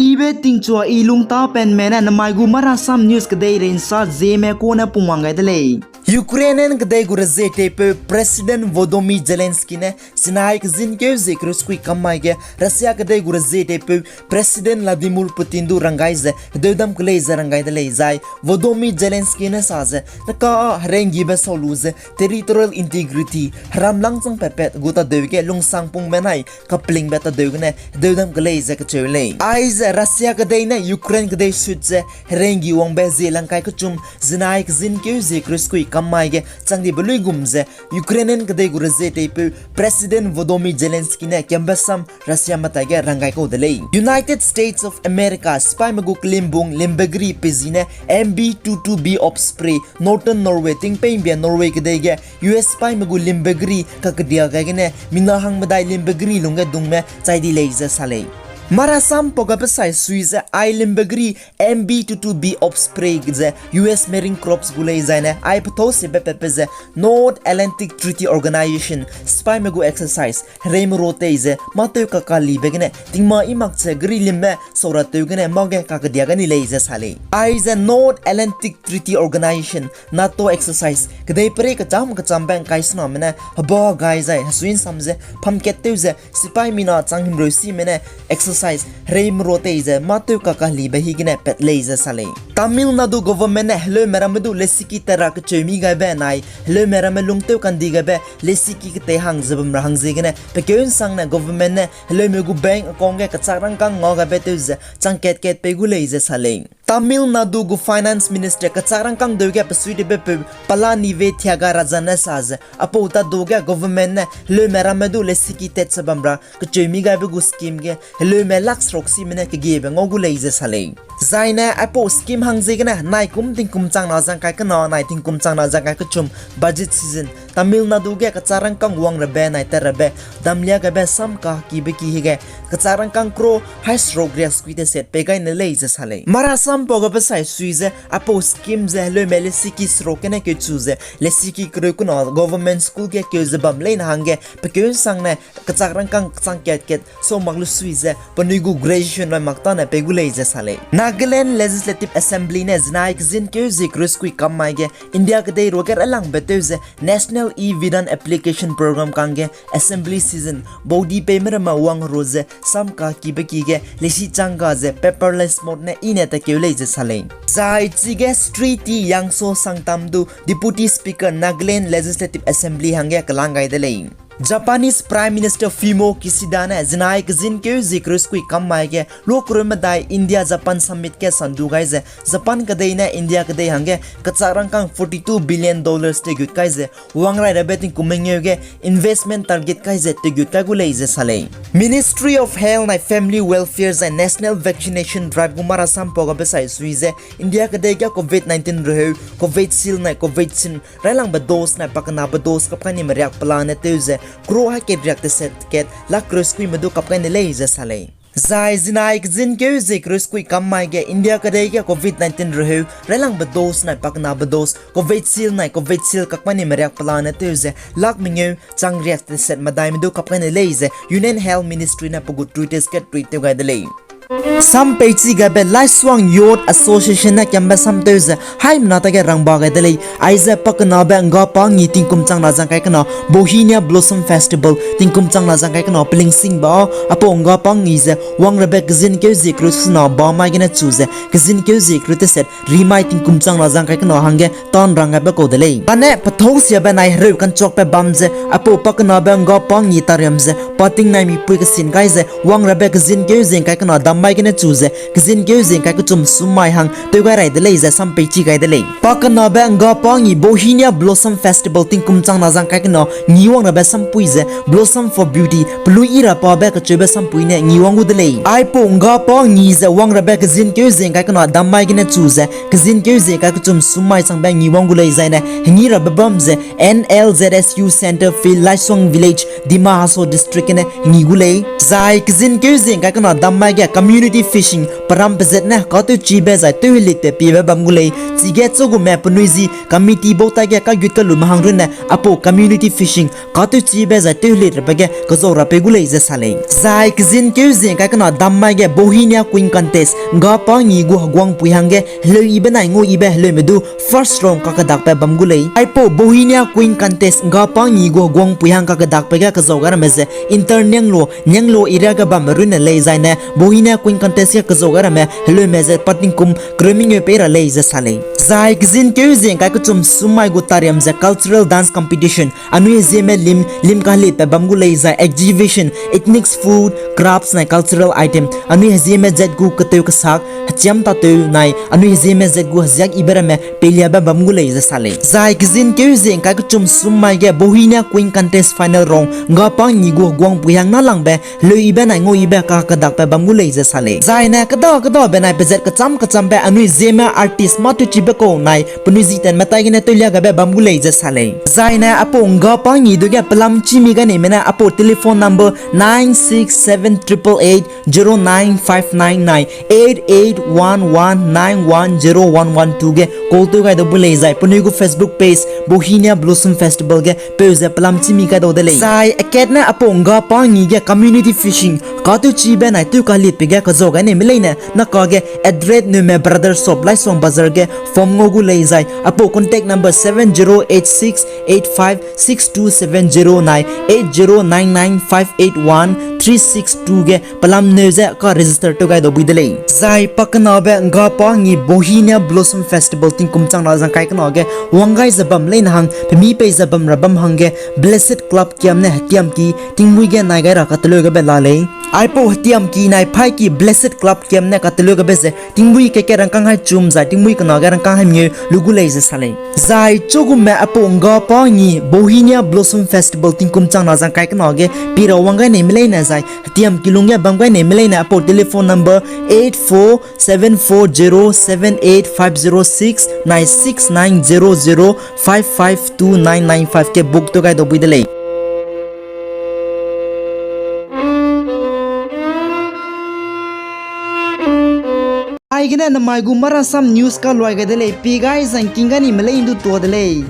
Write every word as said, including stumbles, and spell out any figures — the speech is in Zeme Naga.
Ibe tingchua i lungta penme ne namai gu Marasam News kedeirei nsa zieme kune pungwang gai de lei. Ukrainian kedei gu rezie teipeu President Volodymyr Zelensky ne zinai kezin keu zie kereu sekui kam mai ge Russia kedei gu rezie teipeu President Vladimir Putin du ranggai ze hedeudam kelei ze ranggai de lei zai Volodymyr Zelensky ne sa ze neka a herenggibe sau lu ze territorial integrity, heram langchang patpat gu tadeu ge lungsangpungbe nai kapelingbe tadeu gene hedeudam kelei ze kacheu lei. Aize Russia kedei ne Ukraine kedei sut ze herenggi wangbe zie langkai kechum zinai kezin keu zie kereu sekui kam mai ge chang dibe luigum ze Ukrainian kedei gu rezie teipeu President Volodymyr Zelensky ne kembe sam Russia matai ge ranggai kau de lei. United States of America sipaime gu kelimbung limbe geri pezi ne M B twenty-two B Osprey Northern Norway tingpei mbia Norway kedei ge U S sipaime gu limbe geri kakedia gai gene mina hang medai limbe geri lungge dungme chai di lei ze sa lei. Marasam pau gabe sai sui ze ai limbe geri M B twenty-two B Osprey ze U S Marine Corps gu lei zaine ai pethau sibe pepe ze North Atlantic Treaty Organization sipaime gu exercise hereime ro tei ze mâtew kakalibe gene tingma i mak ze geri limme saura tew gene mâ ge kakedia gai ni lei ze sa lei. Aize North Atlantic Treaty Organization, NATO exercise kedei perei kecham kechambe ngkai sename ne heba gai zai hesui nsam ze pamkat tew ze sipai mina chang himreu sime ne exercise hereime ro tei ze mâtew kakalibe hi gene pat lei ze sa lei. Tamil Nadu government ne heleume ramme du lesiki tat ra kecheu mi gaibe nai heleume ramme lungtew kandi gaibe lesiki ketei hang ze bam ra hang ziegene pekeu nsangne government ne heleume gu bank account ge kechak rangkâng ngau gaibe tew ze chang kat kat pei gu lei ze sa lei. Tamil Nadu gu Finance Minister kechak rangkâng deu ge pesui debepeu Palanivel Thiagarajan ne sa ze, apau tadu ge government ne heleume ramme du lesiki tat ze bam ra kecheu mi gaibe gu scheme ge heleume lak seruk sime ne kegiebe ngau gu lei ze sa lei. Zaine aipau scheme hang ziegene nai kum tingkum chang na zangkai kena nai tingkum chang na zangkai kechum budget season Tamil Nadu ge kechak rangkâng wang rabe nai tat rabe damlia gaibe sam kakibe ki hege kechak rangkâng crore hai seruk riak sekui teset pei gai ne lei ze sa lei. Marasam pau gabe sai sui ze aipau scheme ze heleume lesiki seruk gene keuchu ze lesiki kereu kena government school ge keu ze bam leine hangge pekeu nsangne kechak rangkâng kechang kat kat sau mak lu sui ze penui gu graduation roi mak tane pei gu lei ze sa lei. Nagaland Legislative Assembly ne zinai kezin keu zie kereu sekui kam mai ge India kedei ruage railangbe tew ze National E-Vidhan Application Program kangge assembly season baudi peime ramme wang ru ze sam kakibe ki ge lesi chang ga ze paperless mode ne i ne takeu lei ze sa lei. Zai chige Shri T Yangso Sangtam du Deputy Speaker Nagaland Legislative Assembly hangge kelang gai de lei. Japanese Prime Minister Fumio Kishida ne zinai kezin keu zie kereu sekui kam mai ge luakreu medai India Japan Summit ge sandu gai ze Japan kedei ne India kedei hangge kechak rangkâng forty two billion dollars tegut kai ze wang rai rabe tingkum mengeu ge investment target kai ze tegut kai gu lei ze sa lei. Ministry of Health nai Family Welfare zai National Vaccination Drive gu marasam pau gabe sai sui ze India kedei ge Covid nineteen reheu Covishield nai Covaxin railangbe dose nai pakenabe dose kap kai nime riak pelane tew ze crore hai kat riak teset kat lak kereu sekuime du kap kai ne lei ze sa lei. Zai zinai kezin keu zie kereu sekui kam mai ge India kedei ge Covid nineteen reheu railangbe dose nai pakenabe dose Covishield nai Covaxin kap kai nime riak pelane tew ze lak mengeu chang riak teset medaime du kap kai ne lei ze Union Health Ministry ne pe gu Twitter ge tweet tew gai de lei. Sam peichi gaibe Laisuang Youth Association ne kembe sam tew ze haimena tage rangba gai de lei. Aize pakenabe ngga pa ngi tingkum chang na zangkai kena Bauhinia Blossom Festival tingkum chang na zangkai kena pelingsingbe a, apau ngga pa ngi ze wang rabe kezin keu zie kereu sena ba mai gene chu ze kezin keu zie kereu teset rimai tingkum chang na zangkai kena hangge tan rang gaibe kau de lei. Kane pethau siabe nai hereu kanchuakbe bam ze apau pakenabe ngga pa ngi tariam ze pa ting nai mipui kesin kai ze wang rabe kezin keu zie ngkai kena dam mai gene chu ze kezin keu zie ngkai kechum sum mai hang tew gai rai de lei ze sam peichi gai de lei. Pakenabe ngga pa ngi Bauhinia Blossom Festival tingkum chang na zangkai kena ngi wang rabe sampui ze Blossom for Beauty, pelui i ra pabe kacheube sampui ne ngi wang gu de lei. Aipau ngga pa ngi ze wang rabe kezin keu zie ngkai kena dam mai gene chu ze kezin keu zie ngkai kechum sum mai changbe ngi wang gu lei zaine hengi rabe bam ze N L Z S U Center Field, Laisuang Village, Dima Hasao District gene ngi gu lei. Zai kezin keu zie ngkai kena dam mai ge Community fishing, peram pezat ne katewchibe zai tewhelitbe piebe bam gu lei. Chige chugume penui zi committee bau taige kagut kalume hang runne apau community fishing, katewchibe zai tewhelit rabe ge kezau rapeu gu lei ze sa lei. Zai kezin keu zie ngkai kena dam mai ge Bauhinia Queen Contest, ngga pa ngi gu heguang pui hangge heleu yibe nai ngau yibe heleume du first round kakedakbe bam gu lei. Aipau Bauhinia Queen Contest, ngga pa ngi gu heguang pui hang kakedakbe ge kezau gai ramme ze Inter Nianglo, Nianglo area ge bamme runne lei zaine Bauhinia Queen Contest ge kezau gai ramme heleume ze pa tingkum kereu mengeu pei ra lei ze sa lei. Zai kezin keu zie ngkai kechum sum mai gu tariam ze cultural dance competition, anui hezieme lim, lim kahelitbe bam gu lei zai exhibition, ethnic food, crafts nai cultural item, anui hezieme zat gu ketew kesak, hechiam tatew nai, anui hezieme zat gu heziak yibe ramme peiliabe bam gu lei ze sa lei. Zai kezin keu zie ngkai kechum sum mai ge Bauhinia Queen Contest final round, ngga pa ngi gu heguang pui hang nalangbe heleu yibe nai ngau yibe kakedakbe bam gu lei ze sa lei. Zaine keda kedabe nai pezat kecham kechambe anui hezieme artist mâ tewchibe kau nai penui zi tenme taigene tewlia gabe bam gu lei ze sa lei. Zaine apau ngga pa ngi du ge pelam chî mi ganeime ne apau telephone number nine six seven triple eight zero nine five nine nai eight eight one one nine one zero one one two ge call tew gai dau bu lei zai penui gu Facebook page Bauhinia Blossom Festival ge peu ze pelam chî mi gai dau de lei. Zai akat ne apau ngga pa ngi ge community fishing, katewchibe nai tew kahelitbe ge kezau gai neime leine naka ge Adret Neume Brother Shop Laisong Bazar ge form ngau gu lei zai apau contact number seven zero eight six eight five six two seven zero nai eight zero nine nine five eight one three six two ge pelam neu ze ka register tew gai dau bui de lei. Zai pakenabe ngga pa ngi Bauhinia Blossom Festival tingkum chang na zangkai kena ge wang gai ze bam leine hang pemi pei ze bam ra bam hangge Blessed Club kiam ne hetiamki tingmuî ge nai gai ra kateleu gabe la lei. Aipau hetiamki nai phaiki Blessed Club kiam ne kateleu gabe ze tingmuî keke rangkâng hai chum zai tingmuî kena ge rangkâng hai mengeu lu gu lei ze sa lei. Zai chugume apau ngga pa ngi Bauhinia Blossom Festival tingkum chang na zangkai kena ge pi ra wang gai neime leine zai hetiamki lung ge bam gai neime leine apau telephone number eight four seven four zero seven eight five zero six nai six nine zero zero five five two nine nine five ge book tew gai dau bui de lei. Aigene namai gu Marasam News kaluai gai de lei, pi gai zangking gai nime lei ndu tua de lei.